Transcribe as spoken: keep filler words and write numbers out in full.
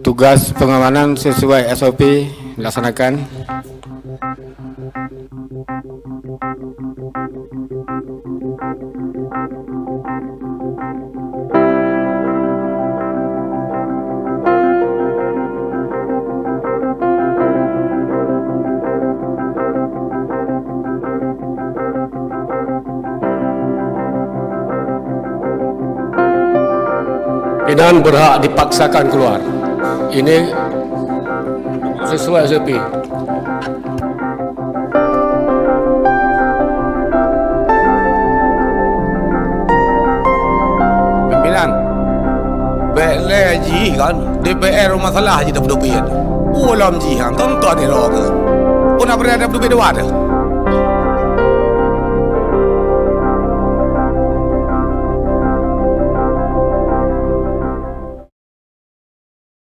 Tugas pengamanan sesuai S O P dilaksanakan. Inan berhak dipaksakan keluar. Ini sesuai S O P. Pimpinan, bèk lé jih kan, D P R masalah jih tapeuduek. Ulôn jih han tonton ni roh ke. Pun apa ada tapeuduek dua tu?